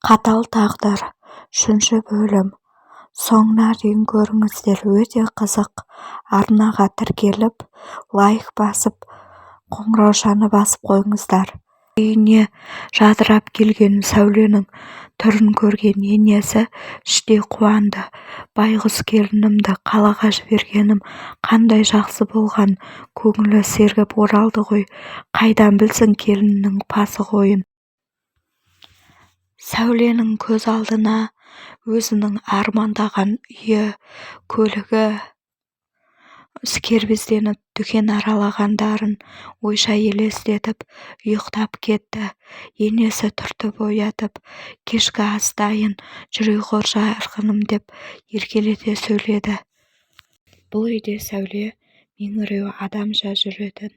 Қатал тағдыр. Үшінші бөлім. Соңына дейін көріңіздер, өте қызық. Арнаға тіркеліп, лайк басып, қоңыраушаны басып қойыңыздар. Үйіне жадырап келген Сәуленің түрін көрген енесі іштей қуанды. Байғұс келінімді қалаға жібергенім қандай жақсы болған, көңілі сергіп оралды ғой. Қайдан білсін келінінің пасық ойын. Сәуленің көз алдына өзінің армандаған үйі, көлігі, кербезденіп дүкен аралағандарын ойша елестетіп, ұйықтап кетті. Енесі түртіп оятып, кешкі ас дайын, жүре ғор жарқыным деп еркелете сөйледі. Бұл үйде Сәуле меңіреу адамша жүретін.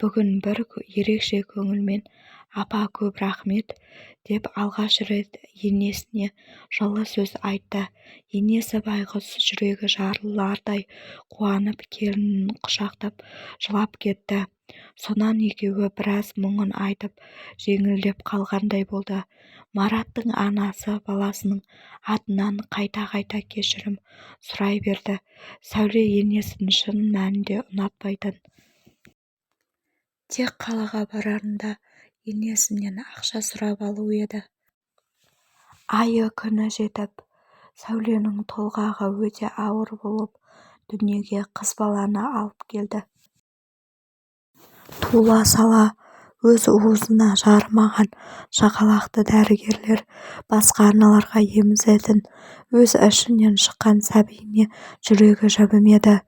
Бүгін бір ерекше көңілмен «Апа, көп рақмет», деп алғаш рет енесіне жылы сөз айтты. Енесі байғұс жүрегі жарылардай қуанып, келінін құшақтап жылап кетті. Сонан екеуі біраз мұңын айтып, жеңілдеп қалғандай болды. Мараттың анасы баласының атынан қайта-қайта кешірім сұрай берді. Сәуле енесін шын мәнінде ұнатпайтын. Тек қалаға барарында енесінен ақша сұрап алу еді. Айы-күні жетіп, Сәуленің толғағы өте ауыр болып, дүниеге қыз баланы алып келді. Туыла сала өз уызына жарымаған шақалақты дәрігерлер басқа аналарға емізетін. Өз ішінен шыққан сәбиіне жүрегі жібімеді.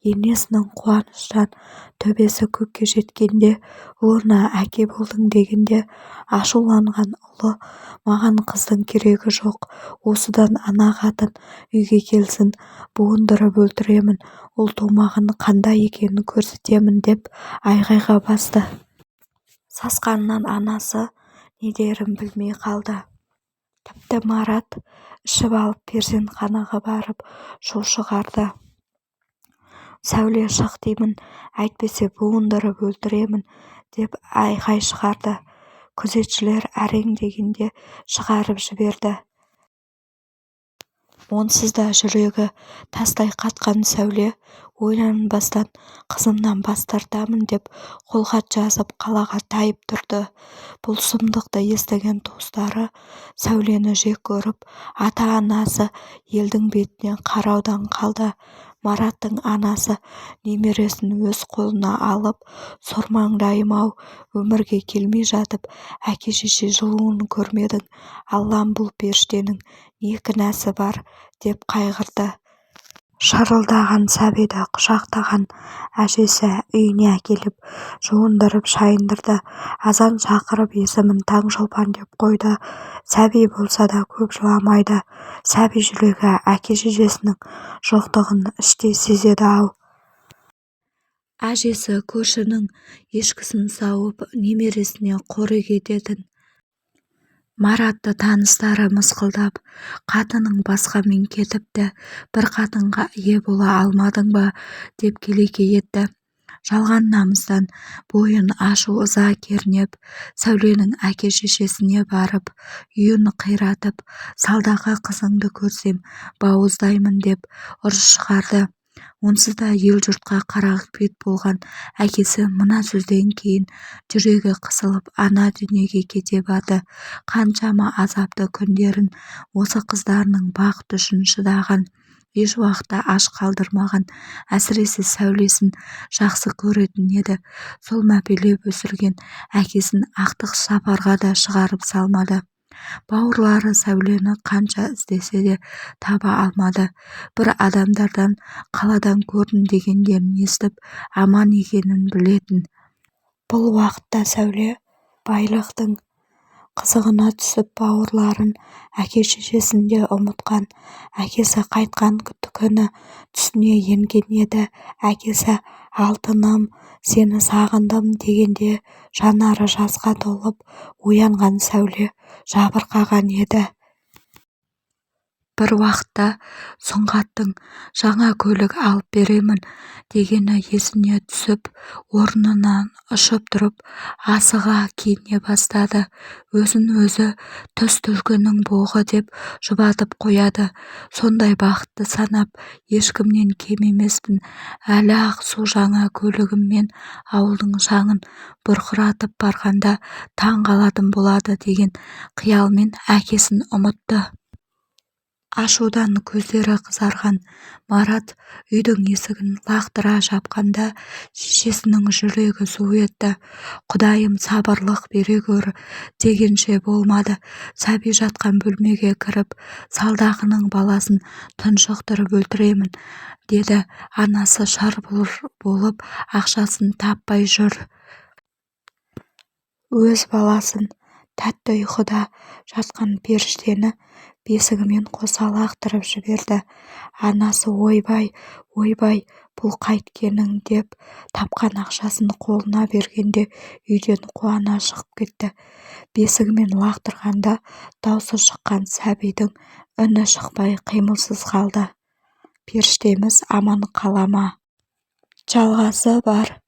Енесінің қуаныштан төбесі көкке жеткенде, ұлына әке болдың дегенде, ашуланған ұлы «Маған қыздың керегі жоқ, осыдан ана қатын үйге келсін, буындырып өлтіремін, ұл тумаған қандай екенін көрсетемін» деп айғайға басты. Сасқанынан анасы не дерін білмей қалды. Тіпті Марат ішіп алып перзентханаға барып шу шығарды. «Сәуле, шық деймін, әйтпесе буындырып өлтіремін» деп айғай шығарды. Күзетшілер әрең дегенде шығарып жіберді. Онсыз да жүрегі тастай қатқан Сәуле ойланбастан қызымнан бас тартамын деп қолхат жазып қалаға тайып тұрды. Бұл сұмдықты естіген туыстары Сәулені жек көріп, ата-анасы елдің бетіне қараудан қалды. Мараттың анасы немересін өз қолына алып, «Сормаңдайым-ау, өмірге келмей жатып әке-шеше жылуын көрмедің, Аллам, бұл періштенің не кінәсі бар?» деп қайғырды. Шырылдаған сәбиді құшақтаған әжесі үйіне әкеліп, жуындырып-шайындырды. Азан шақырып есімін Таңшолпан деп қойды. Сәби болса да көп жыламайды. Сәби жүрегі әке-шешесінің жоқтығын іштей сезеді-ау. Әжесі көршінің ешкісін сауып, немересіне қорек ететін. Маратты таныстары мысқылдап, «Қатының басқамен кетіпті, бір қатынға ие бола алмадың ба?» деп келеке етті. Жалған намыстан бойын ашу-ыза кернеп, Сәуленің әке-шешесіне барып, үйін қиратып, «Салдақы қызыңды көрсем, бауыздаймын» деп ұрыс шығарды. Онсыз да ел-жұртқа қара бет болған әкесі мына сөзден кейін жүрегі қысылып ана дүниеге кете барды. Қаншама азапты күндерін осы қыздарының бақыты үшін шыдаған, еш уақытта аш қалдырмаған, әсіресе Сәулесін жақсы көретін еді. Сол мәпелеп өсірген әкесін ақтық сапарға да шығарып салмады. Бауырлары Сәулені қанша іздесе де таба алмады. Бір адамдардан қаладан көрдім дегендерін естіп, аман екенін білетін. Бұл уақытта Сәуле байлықтың қызығына түсіп, бауырларын, әке-шешесін де ұмытқан. Әкесі қайтқан күні түсіне енген еді. Әкесі «Алтыным, сені сағындым» дегенде жанары жасқа толып, оянған Сәуле жабырқаған еді. Бір уақытта Сұңғаттың «Жаңа көлік алып беремін» дегені есіне түсіп, орнынан ұшып тұрып, асыға киіне бастады. Өзін-өзі «Түс түлкінің боғы» деп жұбатып қояды. Сондай бақытты санап, ешкімнен кем емеспін, әлі-ақ су жаңа көлігіммен ауылдың шаңын бұрқыратып барғанда таң қалатын болады деген қиялмен әкесін ұмытты. Ашудан көздері қызарған Марат үйдің есігін лақтыра жапқанда шешесінің жүрегі зу етті. Құдайым сабырлық бере гөр дегенше болмады, сәби жатқан бөлмеге кіріп «Салдақының баласын тұншықтырып өлтіремін!» деді. Анасы шыр-пыр болып ақшасын таппай жүр. Өз баласын, тәтті ұйқыда жатқан періштені бесігімен қоса лақтырып жіберді. Анасы ойбай, ойбай, бұл қайткенің деп тапқан ақшасын қолына бергенде үйден қуана шығып кетті. Бесігімен лақтырғанда даусы шыққан сәбидің үні шықпай қимылсыз қалды. Періштеміз аман қала ма? Жалғасы бар.